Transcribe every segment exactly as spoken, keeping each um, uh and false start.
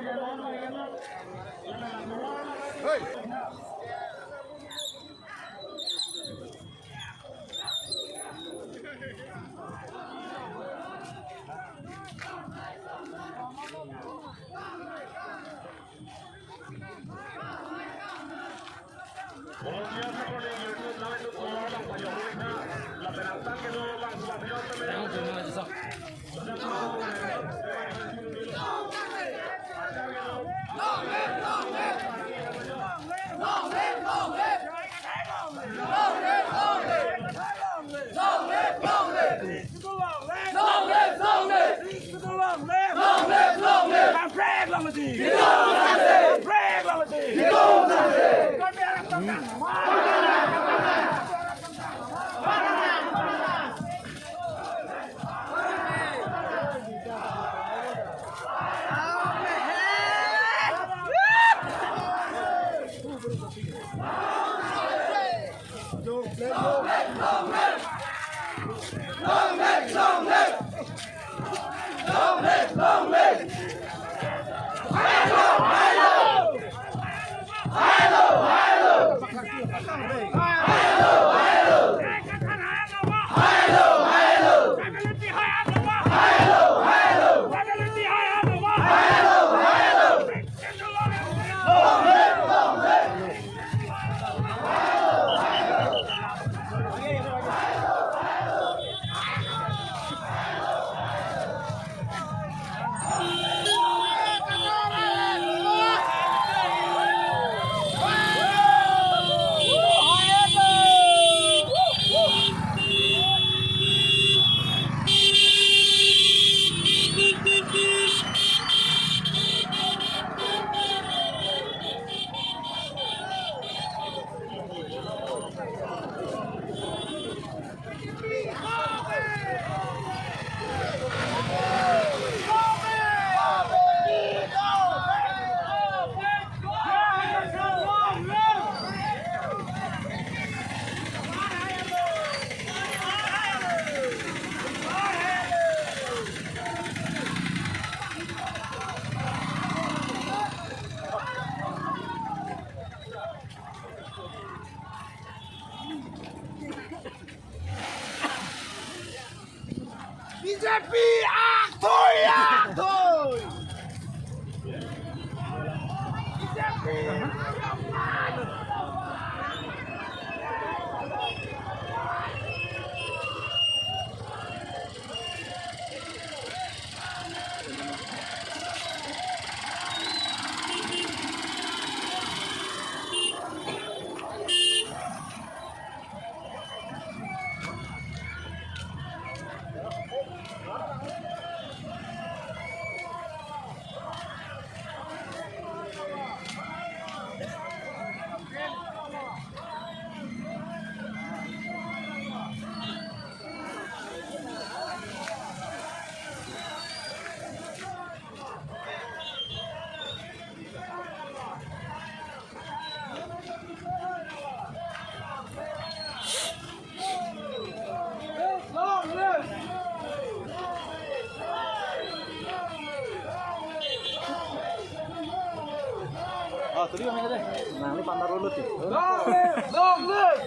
Long live, long live! Long live, long live! Long live, long live! Kaprek long live! Long live, long live! B J P akthui, akthui! B J P akthui! Oh, tuli kami aja deh. Nah, ini pandar dulu sih. Long live, long live.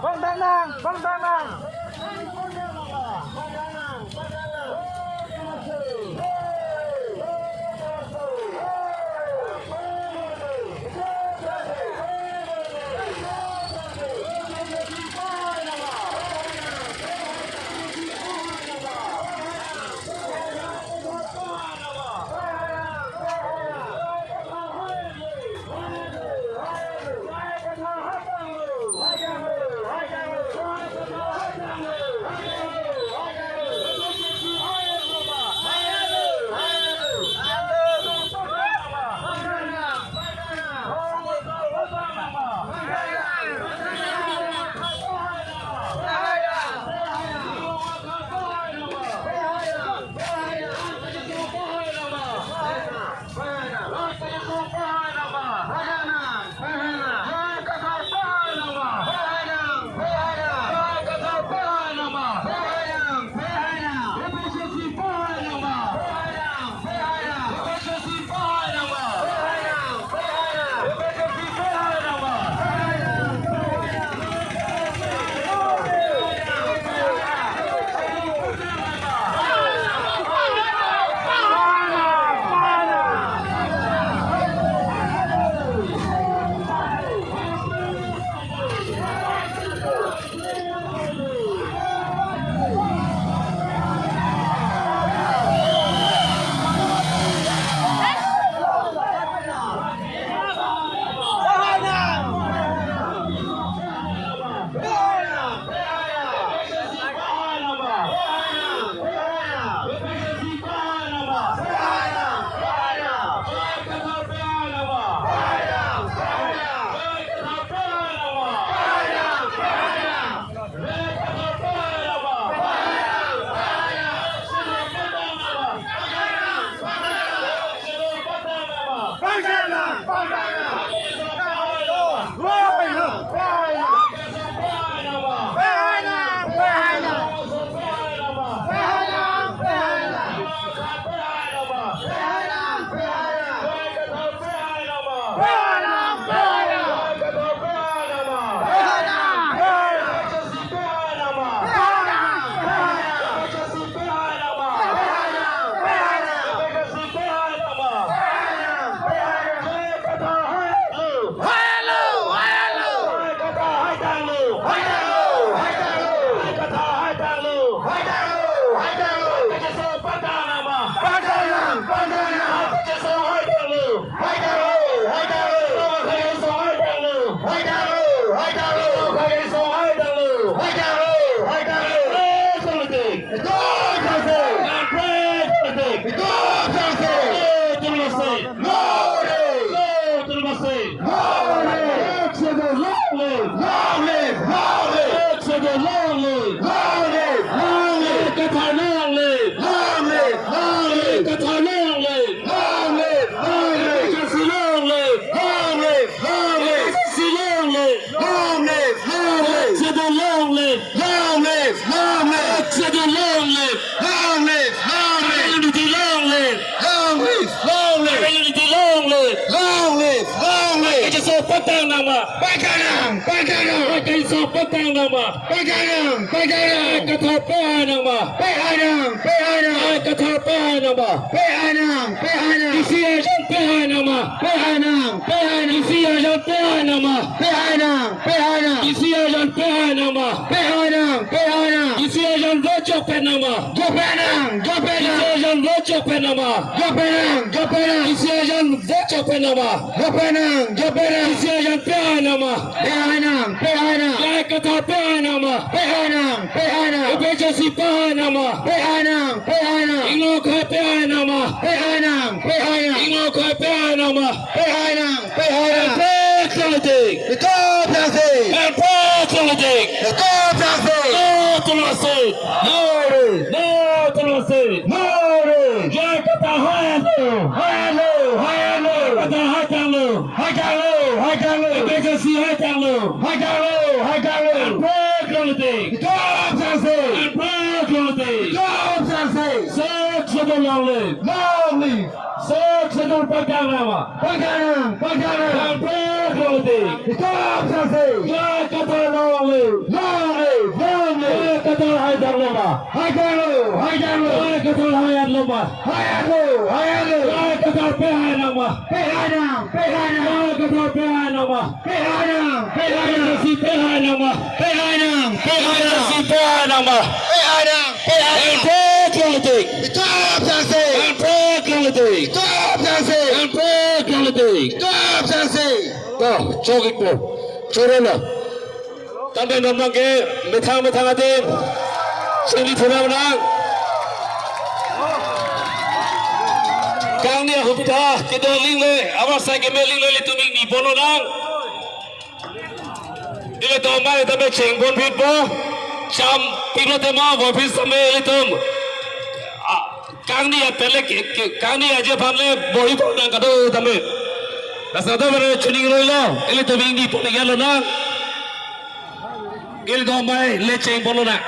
Bang Danang, Bang Danang. Stop justice! Stop justice! Stop justice! No autonomous state! No autonomous state! No autonomous state! No autonomous state! Exodus, long live! Long live! Long live! Exodus, long live! Long live! Long live! Kathar, long live! Long live! Long live! Kathar, long live! Long live! Long live! Kathar, long live! Long live! Long live! Kathar, long live! Long live! Long live! Exodus, long live! Long live! Long live! Exodus, long live! Long live! Long live! Unity, long live! Long live! Long live! Unity, long live! Long live! Long live! Kacheso patang nangma! Pagkanang! Pagkanang! Kacheso patang nangma! Pagkanang! Pagkanang! Kathar pehai nangma! Pehai nang! Pehai nang! Kathar pehai nangma! Pehai nang! Pehai nang! Disi arjan pehai nangma! Pehai nang! Pehai nang! Disi arjan pehai nangma! Pehai nang! Pehai nang! Disi arjan pehai nangma! Pehai nang! Pehai nang! Disi arjan vojok pen nangma! Jok pen nang! Jok pen nang! Disi arjan vojok pen nangma! Jok pen nang! Jok pen nang! Disi arjan vojok pen nangma! Jok pen nang! Jok pen nang! Disi arjan pehai nangma! Pehai nang! Pehai nang! Jai Kathar pehai nangma! Pehai nang! Pehai nang! A P H L C pehai nangma! Pehai nang! Pehai nang! Inglong akhai pehai nangma! Pehai nang! Pehai nang! Inglong akhai pehai nangma! Pehai nang! Pehai nang! Break politik! Stop justice! Break politik! Stop justice! No autonomous state! No rule! No autonomous state! No rule! Jai Kathar hai lo! Hai lo! Hai lo! Kathar hai tanglo! Hai tanglo! Hai tanglo! A P H L C hai tanglo! Hai tanglo! Hai tanglo! Break politik! Stop justice! Break politik! Stop justice! Sixth Schedule, long live! Long live! Sixth Schedule pagkanang nangma! Pagkanang! Pagkanang! Break politik! Stop justice! Jai Kathar, long live! Long live! Long live! Jai Kathar hai tanglo ma? Hai tanglo! Hai tanglo! Jai Kathar hai-at lo ma? Hai-at lo! Hai-at lo! Jai Kathar pehai nangma? Pehai nang! Pehai nang! Jai Kathar pehai nangma? Pehai nang! Pehai nang! Disi pehai nangma? Pehai nang! Pehai nang! Disi pehai nangma? Pehai nang! Pehai nang! Break politik! Stop justice! Break politik! Stop justice! Break politik! Stop justice! To, chokikpo. Chorona. Tangte non abangke methang methang adim chingri thunang nang. Kangni ahut ta kedo lingle, abar sai keme lingle, ilitum ingni pon lonang. Ilitum mai tame cheng pon phitpo. Cham pilo tema bo phit same ilitum. Ah, kangni atele ke, ke, kangni aje aphan le bohi pon nang kado tame. Lasi ado bere chuning roi lo, ilitum ingni pon nang lonang. Ilitum mai le cheng pon lonang.